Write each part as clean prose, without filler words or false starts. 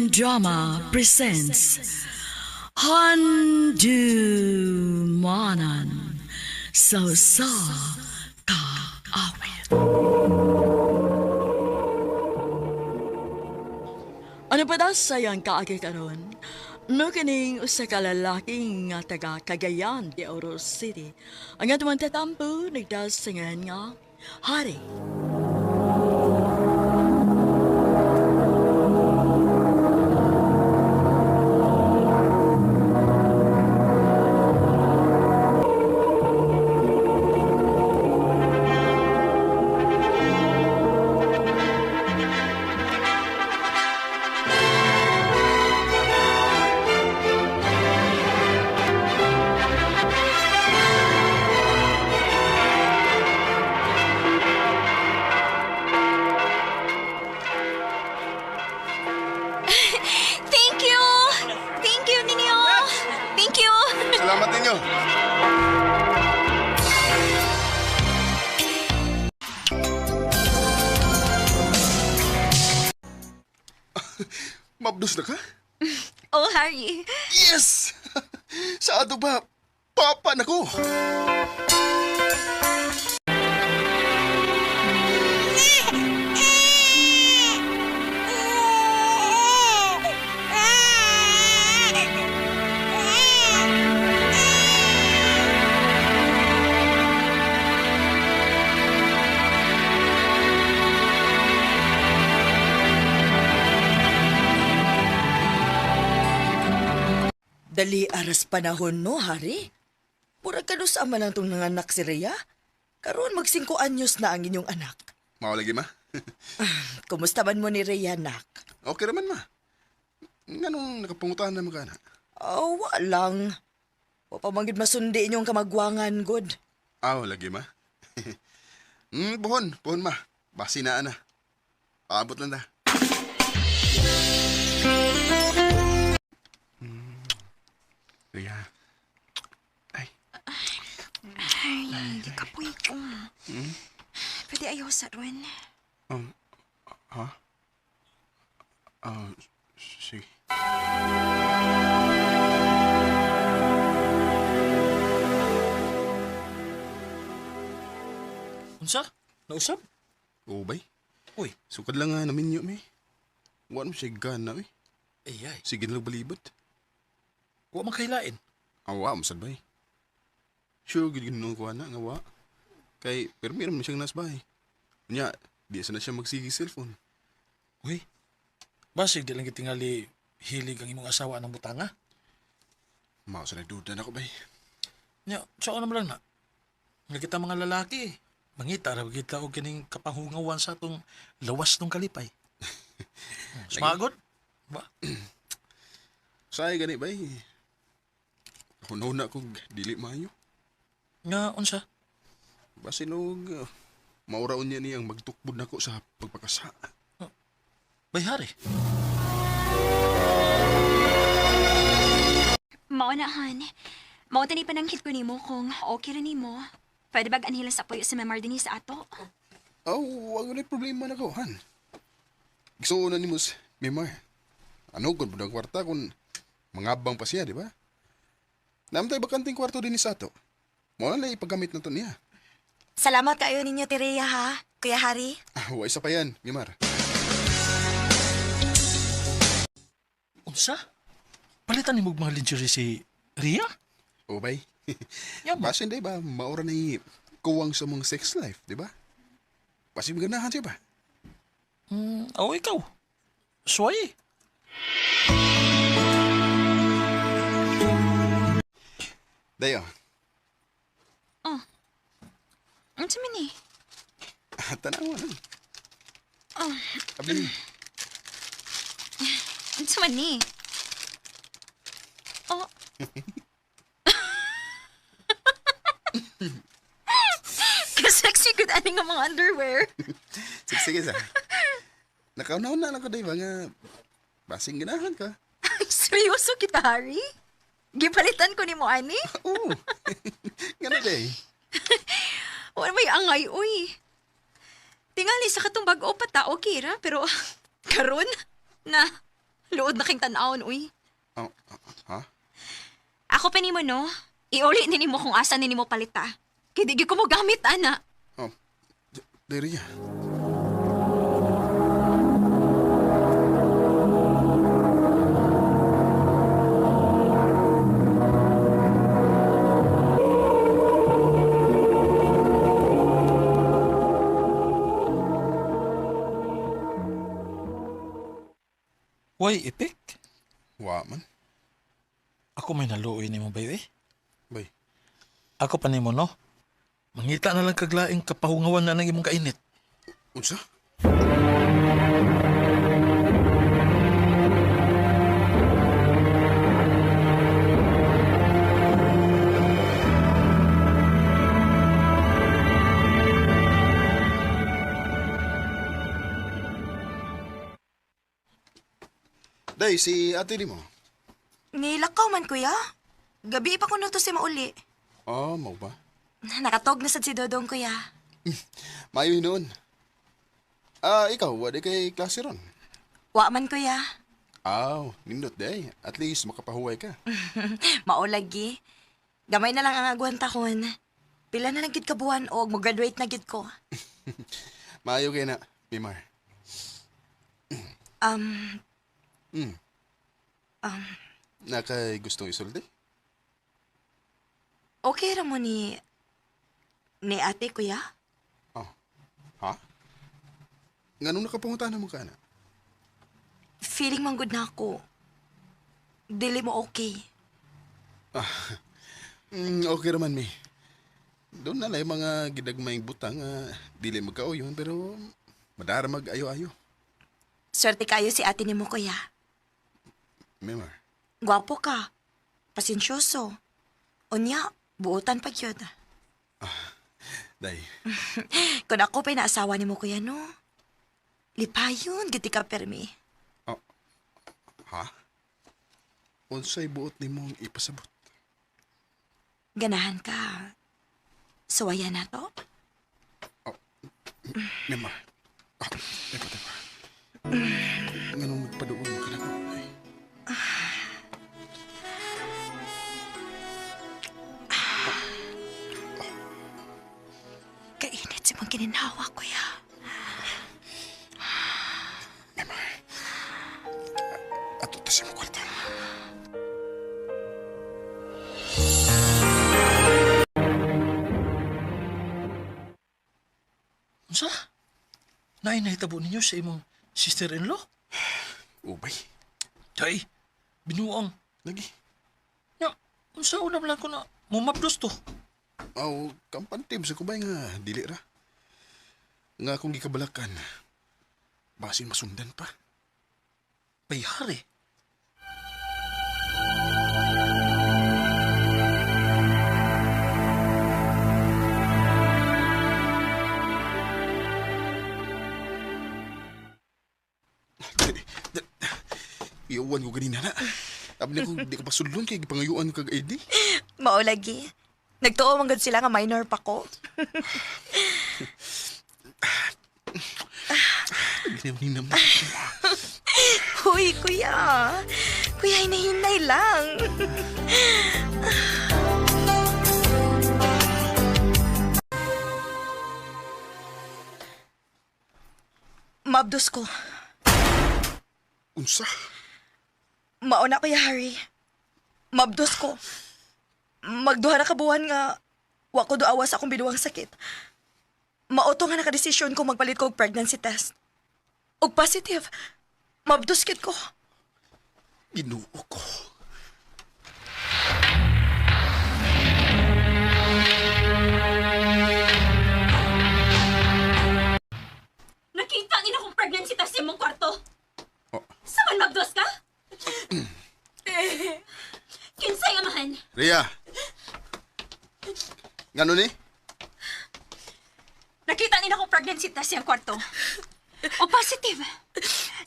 Philippine Drama presents Handumanan sa sa kaawit. Ano pa daw sayang kaagi karon? No kining usa ka lalaki nga taga Cagayan de Oro City. Ang atong tatampo nagdasingan nga Hari. Thank you! Thank you ninyo! Thank you! Salamat ninyo. Mabdos na ka? Oh, Harry. Yes! Sa ato ba? Papa na ko! Dali aras panahon no, Hari. Murag kanus ama lang tong nanganak si Rhea. Karon mag 5 anyos na ang inyong anak. Mao lagi ma. Kumusta man mo ni Rhea, nak? Okay raman ma. Nganong nakapangutan na magana? Oh, walang. Wa pa man gid masundi inyong kamagwangan, good. Aw, lagi ma. Buhon, buhon ma. Basi na ana. Paabot lang da. Rhea. Ay, Ay, kapoy ko. Pwede ayaw sa ron. ha? Ah, sige. Unsa? Nausap? Oo, bay. Uy, Sukad lang nga namin yun, eh. Wa mo siya gana, eh. ay ay. Sige na lang balibot. Wa man kahilain. Awa, masad bay. Sure, gid gid ko na nga wa. Kay pero meron man siyang nasbay. Unya, di sa na siya magsige cellphone. Uy. Basig di lang gitingali hilig ang imong asawa ng butanga. Mao sa nagduda na ko bay. Nya, sa naman lang na. Nga kita mga lalaki, mangita ra kita og kining kapanghungawan sa atong lawas nung kalipay. Smagod? Ba? Say gani bay. Hunaw na kog dili maayo. Nga unsa? Basin og mauraon niya niyang magtukbod nako sa pagpakasa. Bayhari. Mao na, Han. Mao tani pananghit ko nimo kung okay ra nimo. Pwede bag anhila sa puyo sa memar dinhi sa ato? Oh, wag na problema nako, han. Gusto na ni Mus Mimar. Ano kung ang kwarta kung mangabang pa siya, di ba? Namtay bakanting kwarto din ni Sato. Mo na lang ipagamit na to niya. Salamat kayo ninyo, Tireya, ha? Kuya Harry? Ah, wa isa pa yan, Mimar. Unsa? Palitan nimo og mga lingerie si Ria? O bay. Ya ba? Basin di ba, maura na kuwang sa mong sex life, di ba? Basin ganahan siya ba? Oh, ikaw. Suway. Dayo, Unsa man ni? tanawa na. Oh. Abli, Unsa man ni? Oh. Kasexy gud ani nga mga underwear. sige, sige sa. Nakaunaw na lang ko, di ba, nga basin ganahan ka. Ay, seryoso kita, Harry? Gipalitan ko ni mo ani? Oo. Nga day. Wala may angay, uy. Tingali sa katong bag-o pa ta, okay ra, pero karon na Luod na king tan-awon, uy. Oh, ha? Ako pa nimo, no? Iuli ni nimo kung asa ni nimo palita. Kay di gyud ko mo gamit, ana. Oh, Day, Rhea. Way ipik. Wa man. Ako may naluoy nimo bayo eh. Bay. Ako pa nimo no. Mangita na lang kaglaing kapahungawan na ng imong kainit. Unsa? Day, si ate ni mo. Nilakaw man, kuya. Gabi pa kuno to si mauli. Oh, mau ba? Nakatog na sad si Dodong, kuya. Maayo noon. Ah, ikaw, wala kay klase ron. Wa man, kuya. Aw, nindot day. At least makapahuway ka. Maulagi. Gamay na lang ang agwanta kon. Pila na lang gid ka buwan og mo-graduate na gid ko. Maayo kay na, Mimar. Um, Nakay gustong isulti? okay ra mo ni ate, kuya? Oh. Ha? Nganong nakapangutan mo ka na? Feeling man good na ako. Dili mo okay. Okay raman mi. Doon na lang yung mga gidagmayng butang, dili magkaoyon pero madara mag-ayo-ayo. Swerte kayo si ate nimo, kuya. Mimar. Gwapo ka. Pasensyoso. Unya, buotan pa gyud. Day. Kung ako pa naasawa nimo, kuya, no? Lipayon, giti ka permi. Oh. Ha? Unsay buot nimong ipasabot? Ganahan ka. Suwaya na to? Mimar. Ah, teka, teka. Nganong magpaduol mo ka na ko? Ay. Kainit si mong kininawa, kuya. Mimar. Ato ta sa imong kwarto. Unsa? Naay nahitabo ninyo sa imong sister-in-law? Ubay. Day, binuang. Lagi. Nya, unsa unam lang ko na mumabdos to. Aw, kampante sa kubay nga dili ra. Nga akong gikabalakan. Basin masundan pa. Bayhari. Iuwan ko ganina na. Sabi niya ko, di ka pasudlon kay gipangayuan kag ID. Maulagi. Nagtuo man gud sila nga minor pa ko. Ginaw na. Huy, kuya. Kuya, hinahinay lang. Mabdos ko. Unsa? Mauna, Kuya Harry. Mabdos ko. Magduha na kabuhan nga wa ko duawa sa akong binuang sakit. Mauto nga nakadesisyon ko magpalit ko og pregnancy test. Og positive. Mabdos kit ko. Ginoo ko. Nakita ni akong pregnancy test sa imong kwarto. Oh. Sa man mabdos ka? Kinsay amahan? Rhea. Ngano ni? Nakita ni akong pregnancy test sa iyang kwarto. O positive.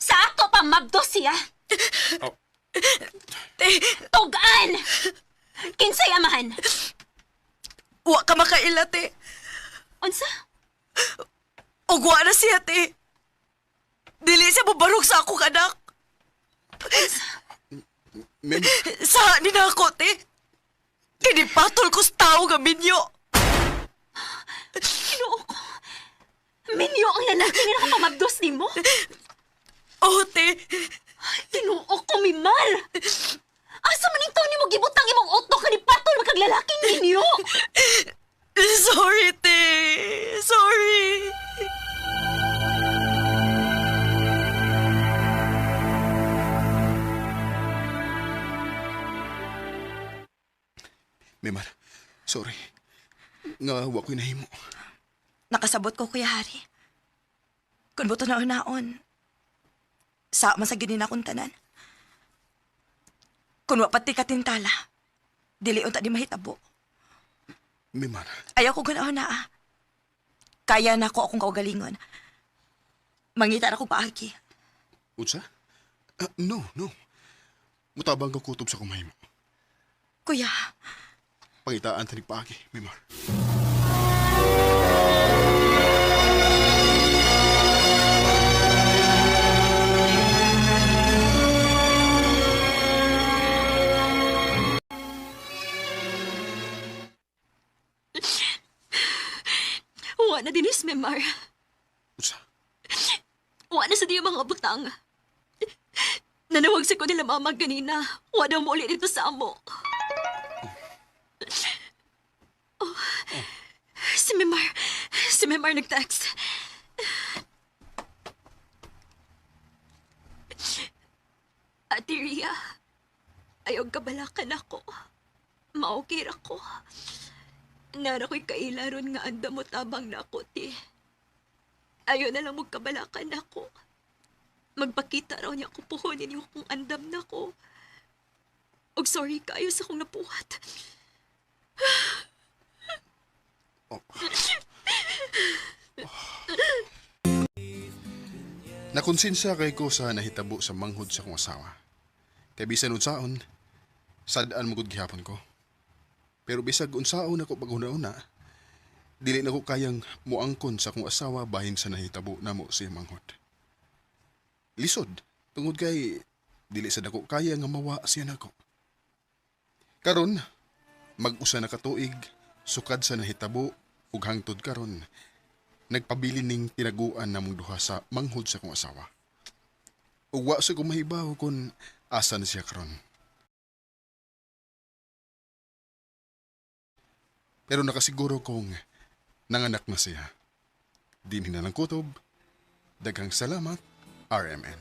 Sa ato pa mabdos siya. Oh. Tugan! Kinsay amahan? Wa ka makaila, te. Unsa? Og wa na siya, te. Dili siya mubarog sa akong anak. Mem, Sa ni na ako, te. Kinipatol ko sa tao nga minyo. Ginoo ko. Minyo ang lalaki nga nakapamabdos nimo. Oh, te. Ginoo ko, Mimar. Asa man ito nimo gibutang imong utok nga nipatol man kag lalaking minyo? Sorry, te. Sorry. Memar, sorry. Nga, wa ko'y nahimo. Nakasabot ko, Kuya Harry. Kung buto na unaon, sa man sa gini na akong tanan. Kung wa pati katintala, dili unta di mahitabo. Memar, Ayaw ko ganaon na ah. Kaya na ko akong kaugalingon. Mangita na ko paagi. unsa? Ah, no, no. Mutabang ka kutob sa kumahimo. Kuya, Pangitaan tanig paagi, Memar. Wa na dinis, Mimar. Unsa? Wa na sa diyo mga butang. Nanawag sa ko nila mama ganina. Wa daw mo ulit dito sa amo. Oh. Si Mimar. Si Mimar nag-text. Ate Ria, ayaw kabalakan ako. Maukir ako. Nara ko'y kailaron nga anda mo tabang na ako, ti. Ayaw na lang magkabalakan ako. Magpakita raw niya ako puhunin niyo kung andam na ko. Og sorry kayo sa kong napuhat. Oh. Nakonsensya kay ko sa nahitabo sa manghod sa kong asawa. Kay bisan unsaon, sad-an mo gud gihapon ko. Pero bisag unsaon ako paghuna-una, dili na ko kayang muangkon sa akong asawa bahin sa nahitabo namo sa iyang manghod. Lisod, tungod kay dili sa dako kaya nga mawa siya nako. Karon, mag-usa na katuig, sukad sa nahitabo ug hangtod karon, nagpabilin ning tinaguan namong duha sa manghod sa akong asawa. Ug wa sa ko mahibaw kung asa na siya karon. Pero nakasiguro kong nanganak na siya. Dinhi na lang kutob. Daghang salamat, RMN.